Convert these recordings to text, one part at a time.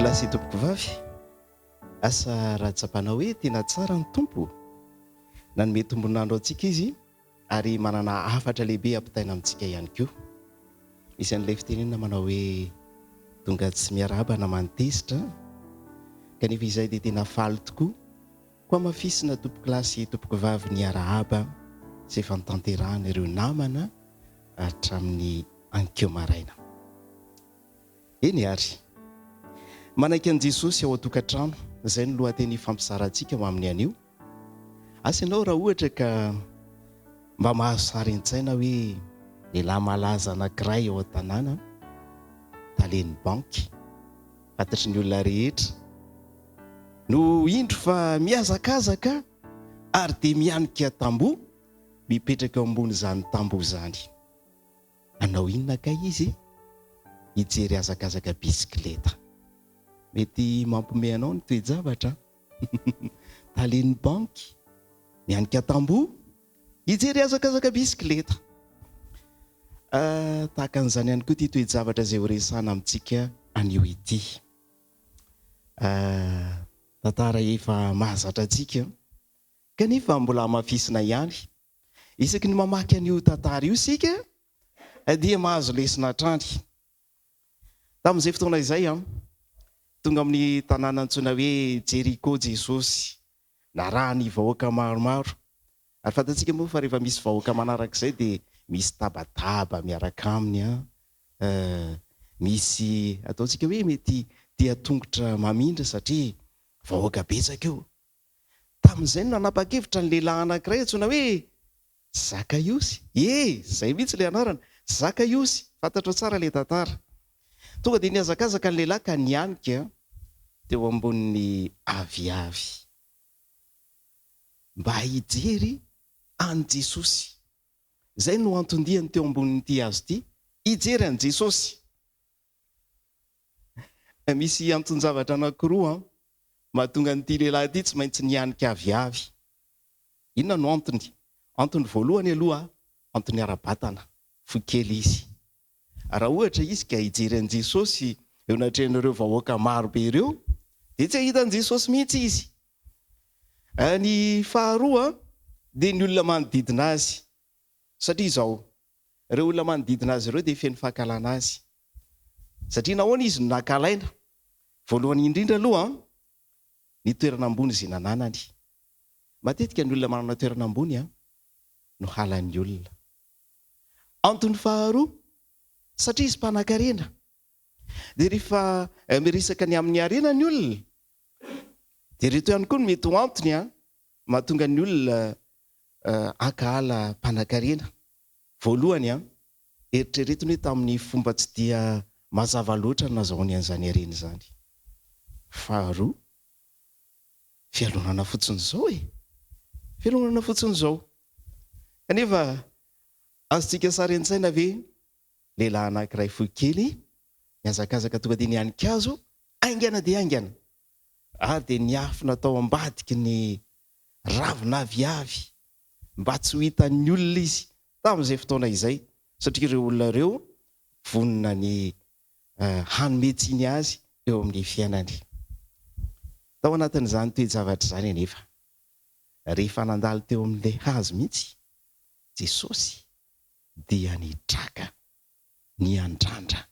Tompokolahy sy tompokovavy, asa raha tsapanao hoe tena tsara ny Tompo? Nanome tombon'andro antsika Izy ary manana hafatra lehibe hampitaina amintsika ihany koa. Misy an'ilay fitenenana manao hoe tonga tsy miarahaba naman'ny tezitra, kanefa izay dia tena faly tokoa. Koa hamafisina tompokolahy sy tompokovavy ny arahaba izay efa notanterahana ireo namana hatramin'ny ankeo maraina. Eny ary. Manaiky an'i Jesosy ao an-tokantrano, izay no lohateny hifampizarantsika ho amin'ny anio. Asa ianao raha ohatra ka mba mahazo sary an-tsaina hoe lehilahy malaza anankiray ao an-tanàna, talen'ny banky, fantatry ny olona rehetra, no indro fa mihazakazaka ary dia mihanika tamboho, mipetraka eo ambon'izany tamboho izany. Hanao inona kay izy? Hijery hazakazaka bisikileta. Mety mampiomehy anao ny toe-javatra an! Talen'ny banky, mihanika tamboho, hijery hazakazaka bisikileta. Tahaka an'izany ihany koa ity toe-javatra izay horesahana amintsika anio ity. Tantara efa mahazatra antsika, kanefa mbola hamafisina ihany. Isaky ny mamaky an'io tantara io isika dia mahazo lesona hatrany. Tamin'izay fotoana izay, tonga amin'ny tanàna antsoina hoe Jeriko Jesosy, narahan'ny vahoaka maromaro. Ary fantatsika moa fa rehefa misy vahoaka manaraka izay dia misy tabataba miaraka aminy an, misy ataontsika hoe mety dian-tongotra mamindra satria vahoaka betsaka eo. Tamin'izay no nanapa-kevitra ny lehilahy anankiray antsoina hoe Zakaiosy, ie, izay mihitsy ilay anarana, Zakaiosy, fantatrao tsara ilay tantara. Tonga dia nihazakazaka ny lehilahy ka nianika teo ambonin'ny aviavy mba hijery an'i Jesosy. Izay no anton-diany teo ambonin'ity hazo ity, hijery an'i Jesosy. Misy anton-javatra anankiroa mahatonga an'ity lehilahy ity tsy maintsy nianika aviavy. Inona no antony? Antony voalohany aloha, antony ara-batana, fohy kely izy. Raha ohatra izy ka hijery an'i Jesosy eo anatrehan'ireo vahoaka maro be ireo, dia tsy hahita an'i Jesosy mihitsy izy. Ny faharoa dia ny olona manodidina azy. Satria izao, ireo olona manodidina azy ireo dia feno fankahalana azy. Satria nahoana izy no nankahalaina? Voalohany indrindra aloha, ny toerana ambony izay nananany. Matetika ny olona manana toerana ambony no halan'ny olona. Antony faharoa, satria izy mpanankarena. Dia rehefa miresaka ny amin'ny harena ny olona, dia ireto ihany koa no mety ho antony mahatonga ny olona hankahala mpanankarena. Voalohany, eritreretiny hoe tamin'ny fomba tsy dia mazava loatra no nazahoany an'izany harena izany. Faharoa, fialonana fotsiny izao e! Fialonana fotsiny izao. Kanefa, azontsika sary an-tsaina ve lehilahy anankiray fohy kely nihazakazaka tonga dia nihanin-kazo haingana dia haingana ary dia niafina tao ambadiky ny ravin'aviavy mba tsy ho hitan'ny olona izy tamin'izay fotoana izay satria ireo olona ireo vonona ny hanome tsiny azy eo amin'ny fiainany. Tao anatin'izany toe-javatra izany anefa, rehefa nandalo teo amin'ilay hazo mihitsy Jesosy dia nitraka, niandrandra.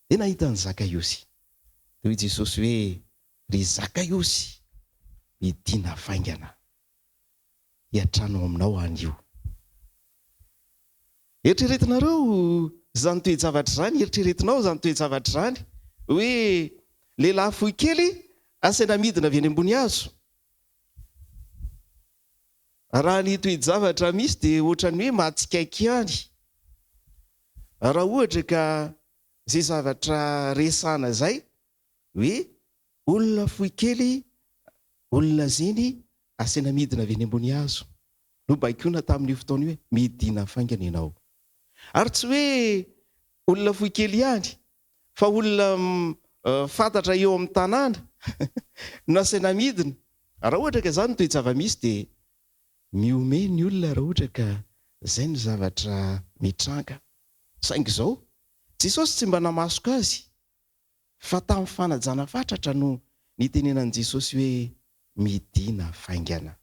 Dia nahita an'i Zakaiosy. Dia hoy Jesosy hoe, Ry Zakaiosy, midìna faingana, hiantrano ao aminao aho anio. Eritreretinareo izany toe-javatra izany, eritreretinao izany toe-javatra izany, hoe lehilahy fohy kely asaina midina avy eny ambony hazo. Raha ny toe-javatra misy dia ohatran'ny hoe mahatsikaiky ihany. Raha ohatra ka izay zavatra resahana izay hoe olona fohy kely, olona zeny asaina midina avy eny ambony hazo. Nobaikoina tamin'io fotoana io hoe midina faingana ianao. Ary tsy hoe olona fohy kely ihany fa olona fantatra eo amin'ny tanàna no asaina midina. Raha ohatra ka izany no toe-java-misy dia mihomehy ny olona raha ohatra ka izay no zavatra mitranga. Saingy izao, Jesosy tsy mba namasoka azy. Fa tamin'ny fanajana fatratra no nitenenan'i Jesosy hoe midina faingana.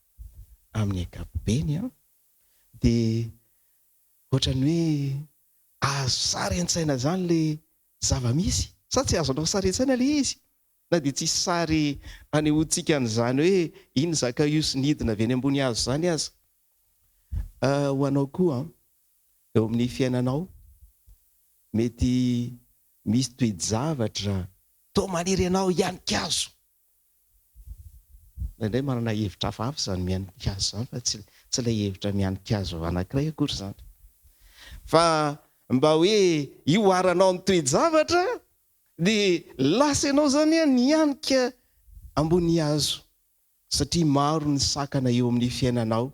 Amin'ny ankapobeny dia ohatran'ny hoe azo sary an-tsaina izany ilay zava-misy. Sa tsy azonao sary an-tsaina ilay izy? Na dia tsisy sary anehoantsika an'izany hoe iny Zakaiosy nidina avy eny ambony hazo izany aza. Ho anao koa, eo amin'ny fiainanao, mety misy toe-javatra toa manery anao hianika-hazo. Indraindray manana hevitra hafahafa izany mianika-hazo izany fa tsy tsy ilay hevitra mianika-hazo anankiray akory izany. Fa mba hoe hihoaranao ny toe-javatra dia lasa ianao izany nianika ambony hazo satria maro ny sakana eo amin'ny fiainanao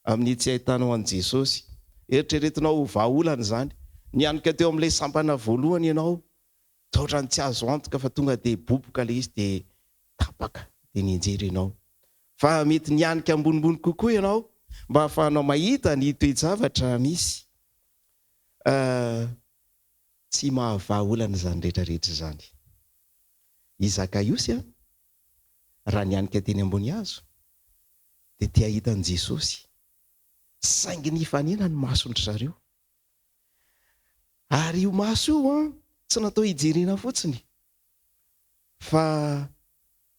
amin'ny tsy ahitanao an'i Jesosy. Eritreretinao ho vahaolana izany. Nianika teo amin'ilay sampana voalohany ianao, toa ohatran'ny tsy azo antoka fa tonga dia boboka ilay izy dia tapaka dia nianjera ianao. Fa mety nianika ambonimbony kokoa ianao mba hahafahanao mahita ny toe-javatra misy. Tsy mahavaha olana izany rehetra rehetra izany. I Zakaiosy raha nianika teny ambony hazo dia te hahita an'i Jesosy, saingy nifanena ny mason-dry zareo. Ary io maso io tsy natao hijerena fotsiny fa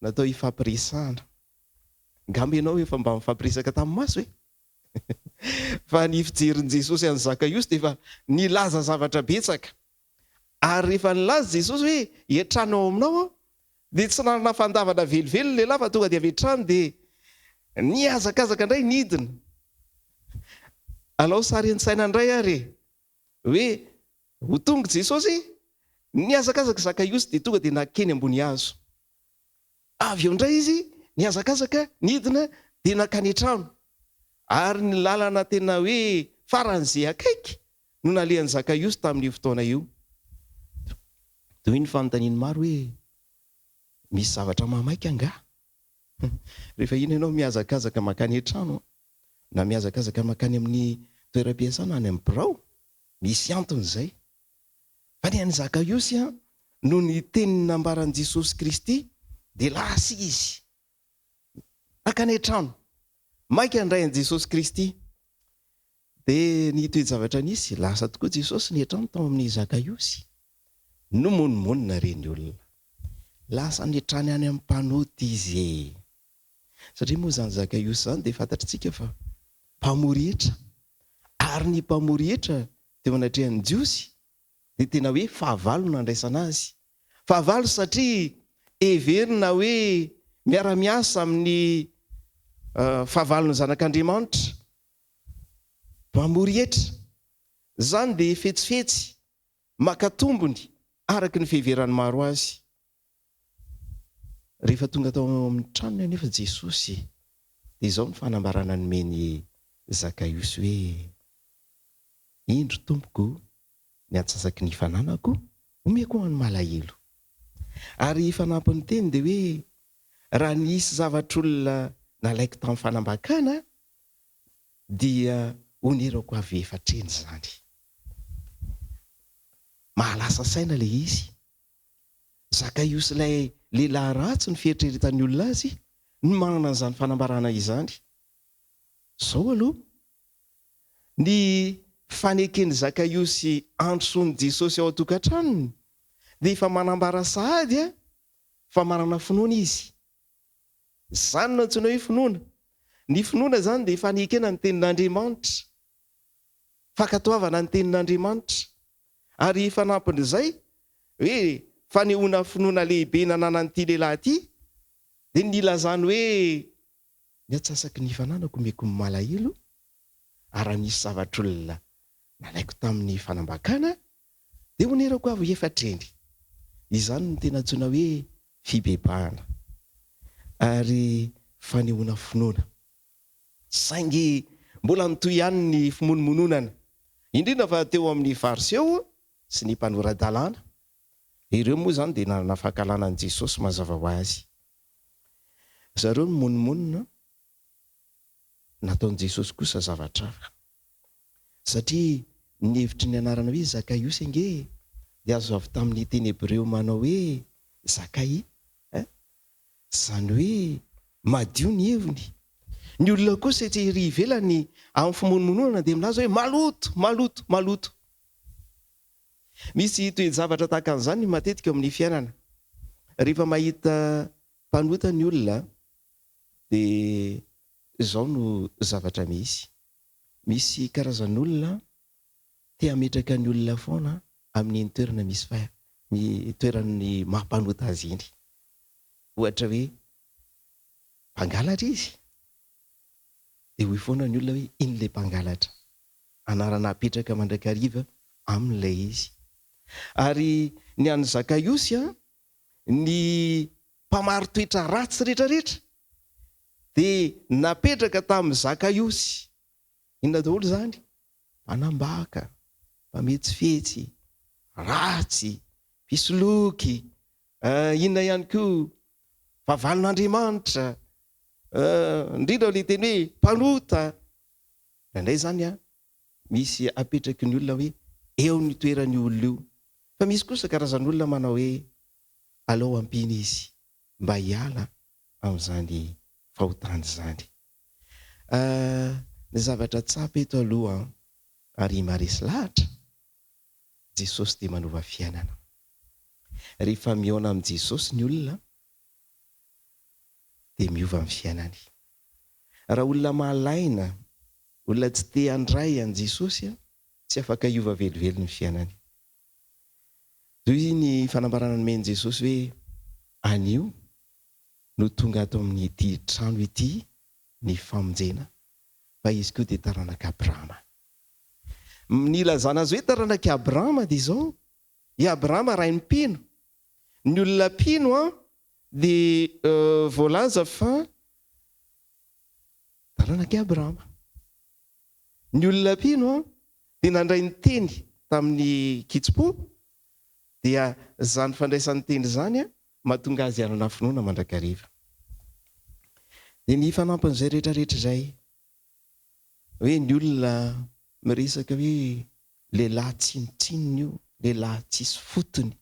natao hifampiresahana. Angamba ianao efa mba nifampiresaka tamin'ny maso e? Fa ny fijerin'i Jesosy an'i Zakaiosy dia efa nilaza zavatra betsaka. Ary rehefa nilaza Jesosy hoe, Hiantrano ao aminao aho, dia tsy nanana fandavana velively ny lehilahy fa tonga dia avy hatrany dia nihazakazaka indray nidina. Alao sary an-tsaina indray ary e! Hoe ho tonga Jesosy, nihazakazaka Zakaiosy dia tonga dia nankeny ambony hazo. Avy eo indray izy nihazakazaka nidina dia nankany an-trano. Ary ny lalana tena hoe faran'izay akaiky no nalehan'i Zakaiosy tamin'io fotoana io. Toy ny fanontanian'ny maro hoe, Misy zavatra mahamaika angaha? Rehefa iny ianao mihazakazaka mankany an-trano na mihazakazaka mankany amin'ny toeram-piasana any amin'ny birao, misy antony izay. Fa ny an'i Zakaiosy noho ny teny nambaran'i Jesosy Kristy dia lasa izy nankany an-trano. Maika handray an'i Jesosy Kristy. Dia ny toe-javatra nisy, lasa tokoa Jesosy niantrano tao amin'i Zakaiosy. Nomonomonona re ny olona. Lasa niantrany any amin'ny mpanota izy e! Satria moa izany Zakaiosy izany dia fantatritsika fa mpamory hetra. Ary ny mpamory hetra teo anatrehan'ny Jiosy dia tena hoe fahavalo no nandraisana azy. Fahavalo satria heverina hoe miara-miasa amin'ny fahavalon'ny Zanak'Andriamanitra. Mpamory hetra. Izany dia fetsifetsy, maka tombony araka ny fiheveran'ny maro azy. Rehefa tonga tao amin'ny tranony anefa Jesosy, dia izao no fanambarana nomen'i Zakaiosy hoe, Indro, Tompoko, ny antsasaky ny fananako omeko ho an'ny malahelo. Ary fanampin'ny teny dia hoe, Raha nisy zavatr'olona nalaiko tamin'ny fanambakana, dia onerako avy efatra eny izany. Mahalasa saina ilay izy. Zakaiosy ilay lehilahy ratsy ny fieritreretan'ny olona azy no manana an'izany fanambarana izany. Izao aloha, ny faneken'i Zakaiosy handrosoan'i Jesosy ao an-tokantranony dia efa manambara sahady fa manana finoana izy. Izany no antsoina hoe finoana. Ny finoana izany dia fanekena ny tenin'Andriamanitra, fankatoavana ny tenin'Andriamanitra. Ary fanampin'izay, hoe fanehoana finoana lehibe nananan'ity lehilahy ity, dia ny nilazany hoe, Ny antsasaky ny fananako omeko ny malahelo, ary raha nisy zavatr'olona nalaiko tamin'ny fanambakana, dia honerako avo efatra eny. Izany no tena antsoina hoe fibebahana ary fanehoana finoana. Saingy mbola nitohy ihany ny fimonomononana, indrindra fa teo amin'ny Fariseo sy ny mpanora-dalàna. Ireo moa izany dia nanana fankahalana an'i Jesosy mazava ho azy. Zareo nimonomonona, nataon'i Jesosy kosa zavatra hafa. Satria ny hevitry ny anarana hoe Zakaiosy ange dia azo avy tamin'ny teny hebreo manao hoe. Zakaï eh? Izany hoe madio ny heviny. Ny olona kosa etsy ery ivelany amin'ny fimonomononana dia milaza hoe maloto, maloto, maloto. Misy toe-javatra tahaka an'izany matetika eo amin'ny fiainana. Rehefa mahita mpanota ny olona dia izao no zavatra misy. Misy karazan'olona te hametraka ny olona foana amin'iny toerana misy fa ny toeran'ny maha mpanota azy iny. Ohatra hoe mpangalatra izy dia hoy foana ny olona hoe iny ilay mpangalatra. Anarana apetraka mandrakariva aminy ilay izy. Ary ny an'i Zakaiosy an, ny mpamari-toetra ratsy rehetrarehetra dia napetraka tamin'i Zakaiosy. Inona daholo izany? Mpanambaka, mpametsifetsy, ratsy, mpisoloky, inona ihany koa, fahavalon'Andriamanitra, indrindra ilay teny hoe mpanota. Indraindray izany an, misy apetraky ny olona hoe eo ny toeran'io olona io. Fa misy kosa karazan'olona manao hoe aleo ampiana izy mba hiala amin'izany fahotana izany. Ny zavatra tsapa eto aloha an, ary maharesy lahatra, Jesosy dia manova fiainana. Rehefa mihaona amin'i Jesosy ny olona dia miova ny fiainany. Raha olona malaina, olona tsy te handray an'i Jesosy, tsy afaka hiova velively ny fiainany. Toy ny fanambarana nomen'i Jesosy hoe, Anio no tonga ato amin'ity trano ity ny famonjena, fa izy koa dia taranak'i Abrahama. Ny ilazana azy hoe taranak'i Abrahama dia izao, i Abrahama rain'ny mpino. Ny olona mpino dia voalaza fa taranak'i Abrahama. Ny olona mpino dia nandray ny teny tamin'ny kitsim-po, dia izany fandraisany teny izany mahatonga azy hanana finoana mandrakariva. Dia ny fanampin'izay rehetra rehetra izay, hoe ny olona miresaka hoe lehilahy tsinontsinona io, lehilahy tsisy fotony,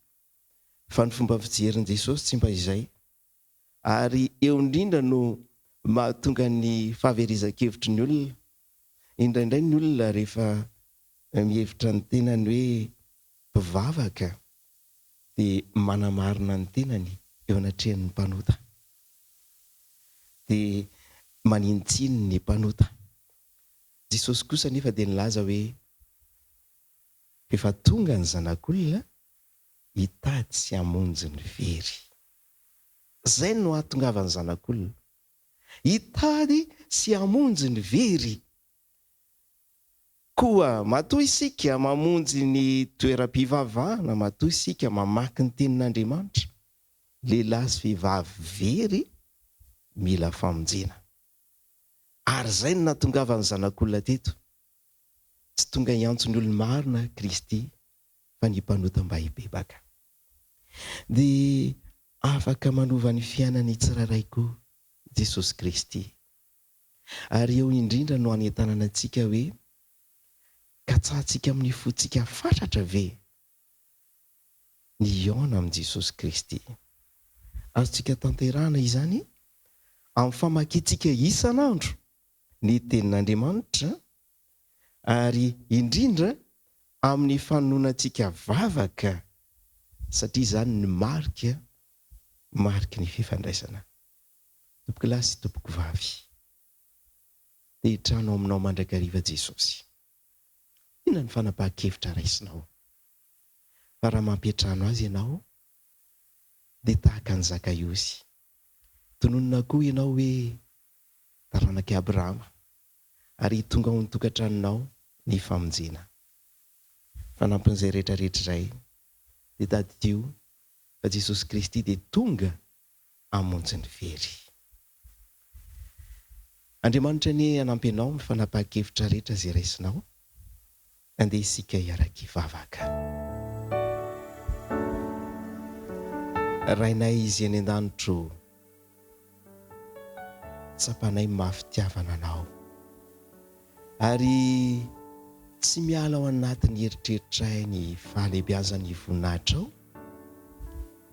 fa ny fomba fijerin'i Jesosy tsy mba izay. Ary eo indrindra no mahatonga ny fahaverezan-kevitry ny olona. Indraindray ny olona rehefa mihevitra ny tenany hoe mpivavaka dia manamarina ny tenany eo anatrehan'ny mpanota. Dia manintsiny ny mpanota. Jesosy kosa anefa dia nilaza hoe efa tonga ny Zanak'olona hitady sy hamonjy ny very. Izay no hahatongavan'ny Zanak'olona. Hitady sy hamonjy ny very. Koa matoa isika mamonjy ny toeram-pivavahana, matoa isika mamaky ny Tenin'Andriamanitra, lehilahy sy vehivavy very mila famonjena. Ary izay no nahatongavan'ny Zanak'olona teto. Tsy tonga hiantso ny olo-marina Kristy fa ny mpanota mba hibebaka. Dia afaka manova ny fiainan'ny tsirairay koa Jesosy Kristy. Ary eo indrindra no anentanana antsika hoe, katsahantsika amin'ny fontsika fatratra ve ny hihaona amin'i Jesosy Kristy? Azontsika tanterahana izany amin'ny famakiantsika isan'andro ny Tenin'Andriamanitra ary indrindra amin'ny fanononantsika vavaka satria izany ny marika mariky ny fifandraisana. Tompokolahy sy tompokovavy, te hitrano ao aminao mandrakariva Jesosy. Inona ny fanapahan-kevitra raisinao? Fa raha mampiantrano Azy ianao, dia tahaka an'i Zakaiosy. Tononina koa ianao hoe taranak'i Abrahama, ary tonga ao an-tokantranonao ny famonjena. Fanampin'izay rehetra rehetra izay, dia tadidio fa Jesosy Kristy dia tonga hamonjy ny very. Andriamanitra anie hanampy anao amin'ny fanapahan-kevitra rehetra izay raisinao. Andeha isika hiara-kivavaka. Rainay Izay any an-danitra ô, tsapanay ny maha fitiavana Anao. Ary tsy miala ao anatin'ny eritreritray ny fahalehibiazan'ny voninahitrao.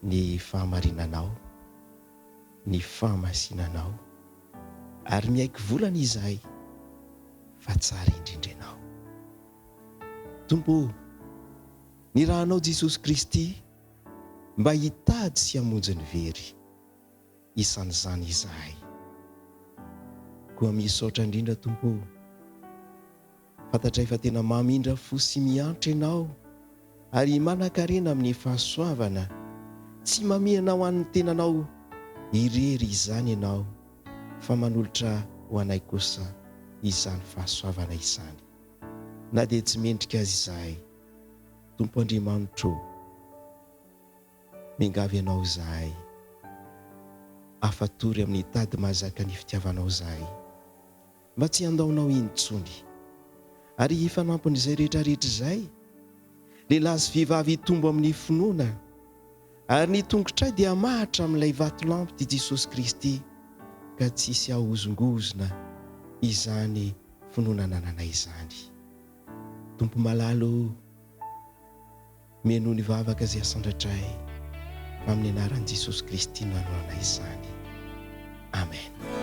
Ny fahamarinanao, ny fahamasinanao, ary miaiky volana izahay fa tsara indrindra Ianao. Tompo o, nirahanao Jesosy Kristy mba hitady sy hamonjy ny very, isan'izany izahay. Koa misaotra indrindra Tompo o. Fantatray fa tena mamindra fo sy miantra Ianao ary manankarena amin'ny fahasoavana. Tsy mamihana ho an'ny tenanao irery izany Ianao fa manolotra ho anay kosa izany fahasoavana izany. Na dia tsy mendrika aza izahay, Tompo Andriamanitro ô, miangavy Anao izahay, afatory amin'ny tady mahazaka ny fitiavanao izahay. Mba tsy handaonao intsony. Ary hifanampin'izay rehetra rehetra izay, lehilahy sy vehivavy hitombo amin'ny finoana, ary ny tongotray dia hamahatra amin'ilay vatolampy dia Jesosy Kristy, ka tsy hisy hahozongozona izany finoana anananay izany. Tompo malala ô, mihainoa ny vavaka izay asandratray, fa amin'ny anaran'i Jesosy Kristy no anoanay izany. Amen.